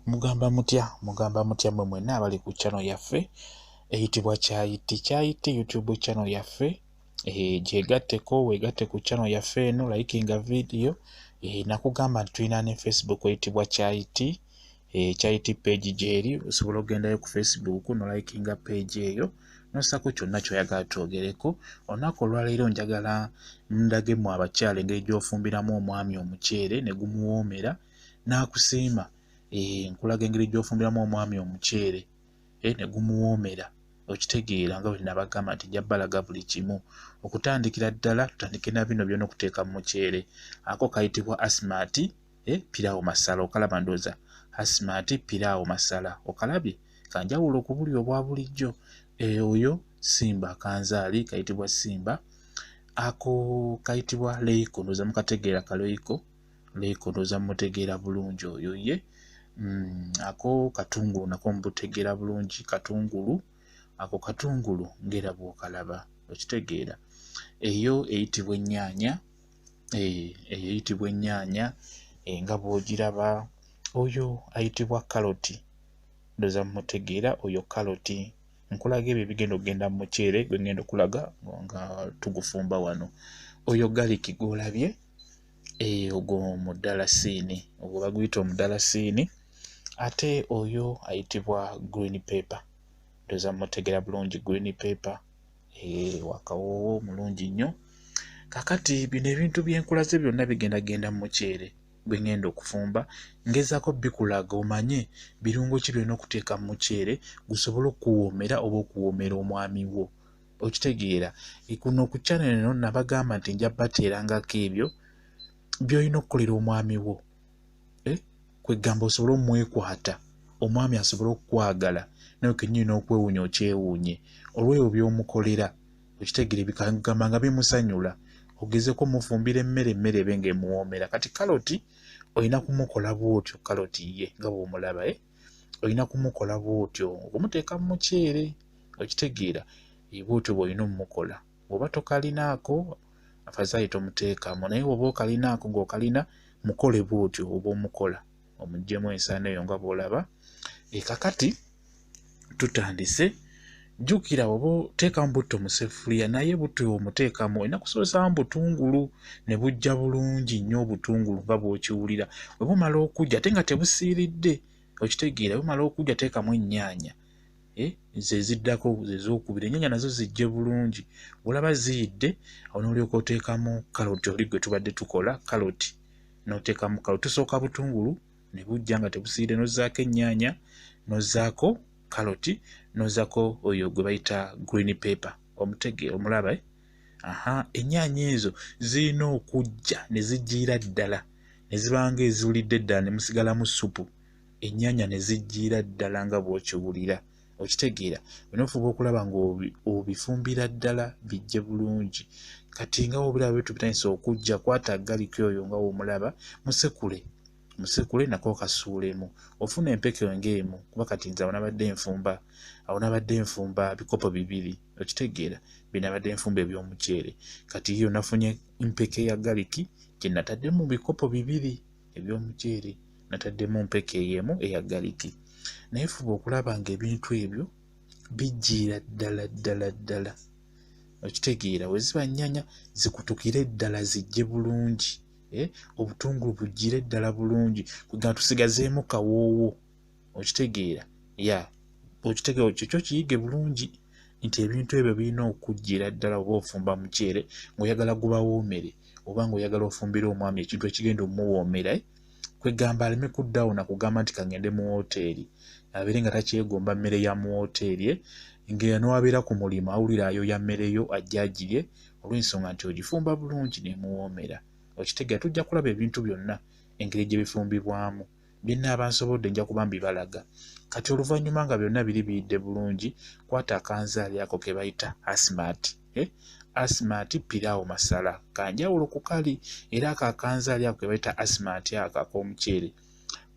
Mugamba mutya, mugamba mutya mwe mwenna abali ku channel yaffe eyitibwa Kyayiti Kyayiti YouTube channel yaffe gyegatteko, weegatte ku channel yaffe eno, likinga video. Nakugamba nti tulina ne Facebook eyitibwa Kyayiti Kyayiti page gyeri, osobola okugendayo ku Facebook nolikinga page eyo nosako kyonna kyoyagala twogereko. Olunaku olwaleero njagala ndagemu abakyala engeri gy'ofumbiramu omwami omuceere ne gumuwoomera n'akusiima. Nkulaga engeri gy'ofumbiramu omwami omuceere ne gumuwoomera, okitegeera nga bwe nabagamba nti nja balaga buli kimu. Okutandikira ddala tutandike na bino byonna okuteeka mu muceere. Ako kayitibwa asmati piraawo masala, okalaba ndowooza asmati piraawo masala okalabye kanjawulo ku buli obwa bulijjo. Oyo simba kanzaali kayitibwa simba, ako kayitibwa leiko, ndowooza mukategeera kaleiko, leiko ndowooza mutegeera bulungi oyo ye. Ako katungulu nako mubutegeera bulungi katungulu, ako katungulu ng'era bw'okalaba okitegeera. Eyo eyitibwa ennyaanya, eyo eyitibwa ennyaanya nga bw'ogiraba. Oyo ayitibwa kaloti, ndowooza mumutegeera oyo kaloti. Nkulaga ebyo ebigenda okugenda mu muceere gwe ngenda okulaga nga tugufumba wano. Oyo galiki gw'olabye, ogwo mudalasiini, ogwo baguyita omudalasiini. Ate oyo ayitibwa green pepper, ndowooza mumutegeera bulungi green pepper, wakawoowo mulungi nnyo. Kaakati bino ebintu bye nkulaze byonna bigendagenda mu muceere gwe ngenda okufumba. Ngezaako bikulaga omanye birungo ki by'olina okuteeka mu muceere gusobole okukuwoomera oba okuwoomera omwami wo, okitegeera. Kuno ku channel eno nabagamba nti nja bateerangako ebyo by'olina okukolera omwami wo, kwegamba osobole omwekwata, omwami asobole okukwagala nawe kennyini n'okwewuunya okyewuunye olw'ebyo by'omukolera, okitegeera, bikagamba nga bimusanyula. Ogezeko mufumbira emmere, emmere ebe ng'emuwoomera. Kati kaloti olina kumukola bw'otyo, kaloti ye nga bw'omulaba olina kumukola bw'otyo okumuteeka mu muceere, okitegeera, bw'otyo bw'olina omumukola. Bw'oba tokalinaako afadhali tomuteekamu, naye bw'oba okalinaako ng'okalina mukole bw'otyo oba omukola omuggyemu ensaano eyo nga bw'olaba. Kakati tutandise. Jjukira oba oteekamu butto mu ssefuliya, naye butto omuteekamu olina kusoosaamu butungulu ne bujja bulungi nnyo obutungulu nga bw'okiwulira. Bwe bumala okujja ate nga tebusiiridde, okitegeera, bwe bumala okujja teekamu ennyaanya ze ziddako ze zookubiri, ennyaanya nazo zijje bulungi. Bw'olaba ziyidde awo n'olyoka oteekamu kaloti oli gwe tubadde tukola kaloti, n'oteekamu kaloti. Tusooka butungulu ne bujja nga tebusiiridde, n'ozzaako ennyaanya, n'ozzaako kaloti, n'ozzaako oyo gwe bayita green pepper, omutegeera, omulaba aha. Ennyaanya ezo zirina okujja ne zijjiira ddala ne ziba nga eziwulidde ddala ne musigalamu ssupu, ennyaanya ne zijjiira ddala nga bw'okiwulira, okitegeera. Olina ofuba okulaba ng'obifumbira ddala bijje bulungi. Kati nga bw'obiraba bitu bitandise okujja, kwata galiki oyo nga bw'omulaba, musekule musekule nako kasuulemu, ofuna empeke ng'emu, kuba kati nze awo nabadde nfumba bikopo bibiri, okitegeera, bye nabadde nfumba eby'omuceere. Kati yo nafunye mpeke ya galiki gye nataddemu bikopo bibiri eby'omuceere, nataddemu mpeke eyo emu eya galiki. Naye fuba okulaba ng'ebintu ebyo bijjiira ddala ddala ddala, okitegeera. Bwe ziba nnyaanya zikutukire ddala zijje bulungi, obutungulu bujjire ddala bulungi, kwegamba tusigazeemu kawoowo, okitegeera, ya okitegeera kyo kiyige bulungi nti ebintu ebyo birina okujjira ddala oba ofumba muceere ng'oyagala gubawoomere oba ng'oyagala ofumbire omwami ekintu ekigenda omuwoomera, kwegamba aleme kuddawo na kugamba nti kangende mu wooteeri, abeere nga takyegomba mmere ya mu wooteeri, nga n'wabeera ku mulimu awulira ayoya mmere yo ajja agirye olw'ensonga nti ogifumba bulungi n'emuwoomera, okitegeera. Tujja kulaba ebintu byonna engeri gye bifumbibwamu, bye nnaaba nsobodde nja kuba mbibalaga. Kati oluvannyuma nga byonna biri biyidde bulungi, kwata akanzaali ako ke bayita asmati, asmati piraawo masala kanjawulo ku kali, era ako akanzaali ako ke bayita asmati ako ak'omuceere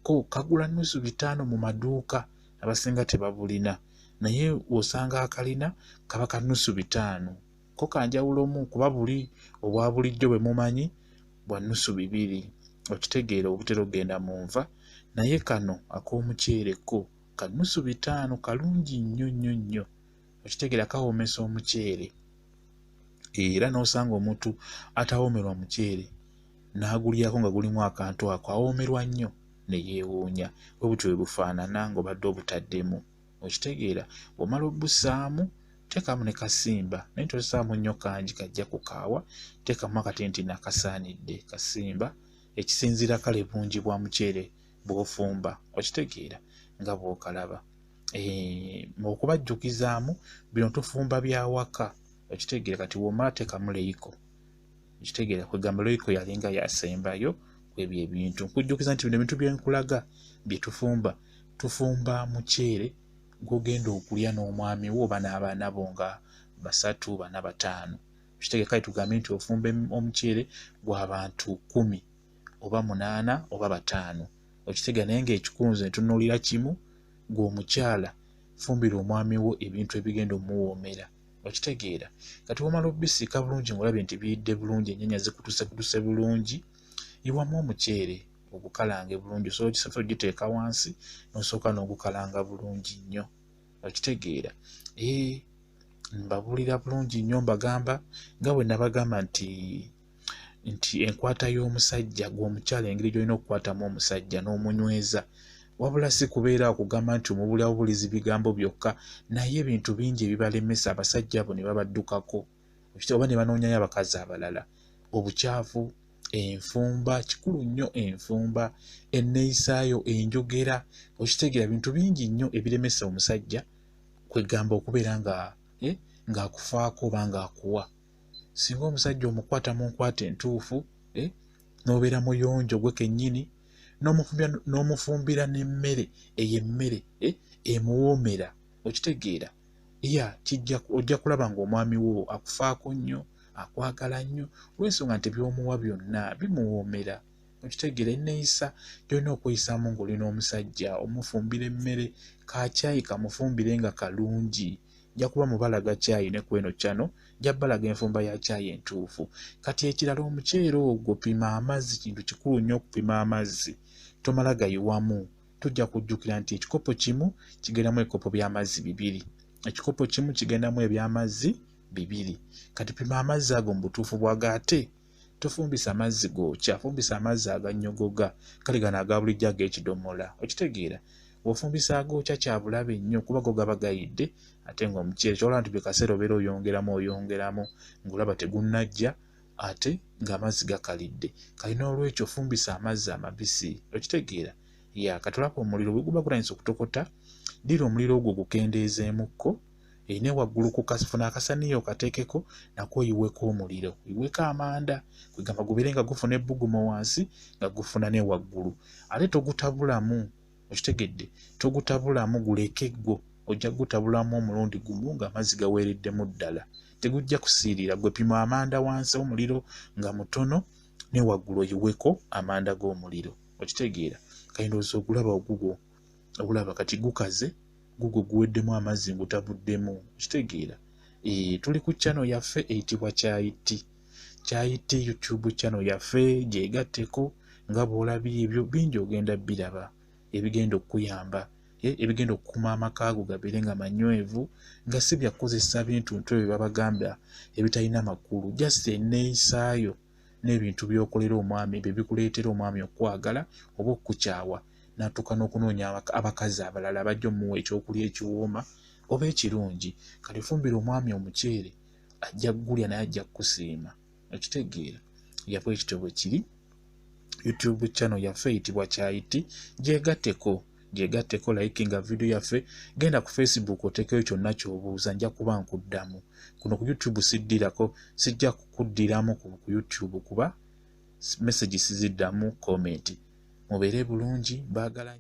ko kagula nusu bitaano mu maduuka, abasinga tebabulina, naye osanga akalina kaba ka nusu bitaano, ko kanjawulomu kuba buli obwa bulijjo bwe mumanyi bwa nusu bibiri, okitegeera, obutera okugenda mu nva. Naye kano ak'omuceere ko ka nusu bitaano, kalungi nnyo nnyo nnyo. Okitegeera, kawoomesa omuceere. Era n'osanga omuntu atawoomerwa muceere n'agulyako nga gulimu akantu ako, awoomerwa nnyo ne yeewuunya. Bwe butyo bwe bufaanana ng'obadde obutaddemu. Okitegeera, bw'omala obussaamu teekamu ne kasimba, naye tossaamu nnyo kangi kajja kukaawa, teekamu akatinitini akasaanidde kasimba, ekisinziira kale bungi bwa muceere bw'ofumba. Okitegeera nga bw'okalaba. Okubajjukizaamu bino tufumba bya waka. Okitegeera, kati bw'omala teekamu leyiko. Okitegeera, kwegamba leyiko yalinga yasembayo kwebyo ebintu. Nkujjukiza nti bino ebintu bye nkulaga bye tufumba, tufumba muceere gw'ogenda okulya n'omwami wo oba n'abaana bo nga 3, 4, 5. Okitegeera, kale tugambe nti ofumba omuceere gw'abantu 10 oba 8 oba 5. Okitegeera, naye ng'ekikulu nze ntunuulira kimu, ggwe omukyala fumbira omwami wo ebintu ebigenda omuwoomera. Okitegeera, kati bw'omala obisiika bulungi ng'olabye nti biyidde bulungi, ennyaanya zikutusekutuse bulungi, yiwamu omuceere ogukalange bulungi. Osobola ogiteeka wansi n'osooka n'ogukalanga bulungi nnyo. Okitegeera, mbabuulira bulungi nnyo, mbagamba nga bwe nabagamba nti enkwata y'omusajja, ggwe omukyala engeri gy'olina okukwatamu omusajja n'omunyweza, wabula si kubeera okugamba nti omubuulira bubuulizi bigambo byokka, naye ebintu bingi ebibalemesa abasajja abo ne babaddukako oba ne banoonyayo abakazi abalala. Obukyafu, enfumba, kikulu nnyo enfumba, enneeyisaayo, enjogera. Okitegeera, bintu bingi nnyo ebiremesa omusajja kwegamba okubeera nga ng'akufaako oba ng'akuwa. Singa omusajja omukwata mu nkwata entuufu, n'obeera muyonjo gwe kennyini, n'omufumbira n'emmere, eyo emmere emuwoomera. Okitegeera, ojja kulaba ng'omwami wo akufaako nnyo, akwagala nnyo, olw'ensonga nti by'omuwa byonna bimuwoomera. Okitegeera, enneeyisa gy'olina okweyisaamu ng'oli n'omusajja, omufumbira emmere, kakyayi kamufumbire nga kalungi. Nja kuba mubalaga caayi ne ku eno channel, nja balaga enfumba ya caayi entuufu. Kati ekirala, omuceere ogwo pima amazzi, kintu kikulu nnyo okupima amazzi, tomala gayiwamu. Tujja kujjukira nti ekikopo kimu kigendamu ebikopo by'amazzi 2, ekikopo kimu kigendamu eby'amazzi 2. Kati pima amazzi ago mu butuufu bwago, ate tofumbisa amazzi gookya, fumbisa amazzi agannyogoga, kale gano aga bulijjo ag'ekidomola. Okitegeera, bw'ofumbisa agookya kya bulabe nnyo kuba go gaba gayidde, ate ng'omuceere ky'olaba nti buli kaseera obeera oyongeramu ng'olaba tegunnajja, ate ng'amazzi gakalidde. Kale n'olwekyo fumbisa amazzi amabisi. Okitegeera, kati olaba omuliro bwe guba gutandise okutokota, ddira omuliro ogwo gukendeezeemukko, ne waggulu funa akasaniya okateekeko, nako oyiweko omuliro, oyiweko amanda, kwegamba gubeere nga gufuna ebbugumu wansi nga gufuna ne waggulu. Ate togutabulamu, okitegedde, togutabulamu, guleke gwo, ojja kugutabulamu omulundi gumu ng'amazzi gaweereddemu ddala, tegujja kusiirira. Gwe pima amanda wansi omuliro nga mutono, ne waggulu oyiweko amanda g'omuliro. Okitegeera, kale ndowooza ogulaba ogugwo, ogulaba kati gukaze, gugwo guweddemu amazzi ngutabuddemu. Okitegeera, tuli ku channel yaffe eyitibwa Kyayi Tea, Kyayi Tea YouTube channel yaffe, gyegatteko nga bw'olabye ebyo bingi ogenda biraba ebigenda okukuyamba, ebigenda okukuuma amaka go gabeere nga manywevu, nga si bya kukozesa bintu ntu ebyo babagamba ebitalina makulu. Just enneeyisaayo n'ebintu by'okolera omwami bye bikuleetera omwami okwagala oba okukukyawa, n'atuuka n'okunoonya abakazi abalala abajja omuwa ekyokulya ekiwooma oba ekirungi. Kati fumbira omwami omuceere, ajja kugulya naye ajja kukusiima. Okitegeera, bwe kityo bwe kiri. YouTube channel yaffe eyitibwa Kyayi Tea, gyegatteko, gyegatteko, likinga video yaffe, genda ku Facebook oteekeyo kyonna ky'obuuza, nja kuba nkuddamu. Kuno ku YouTube siddirako, sijja kukuddiramu ku YouTube kuba message siziddamu comment. Mubeere bulungi, mbaagala nnyo.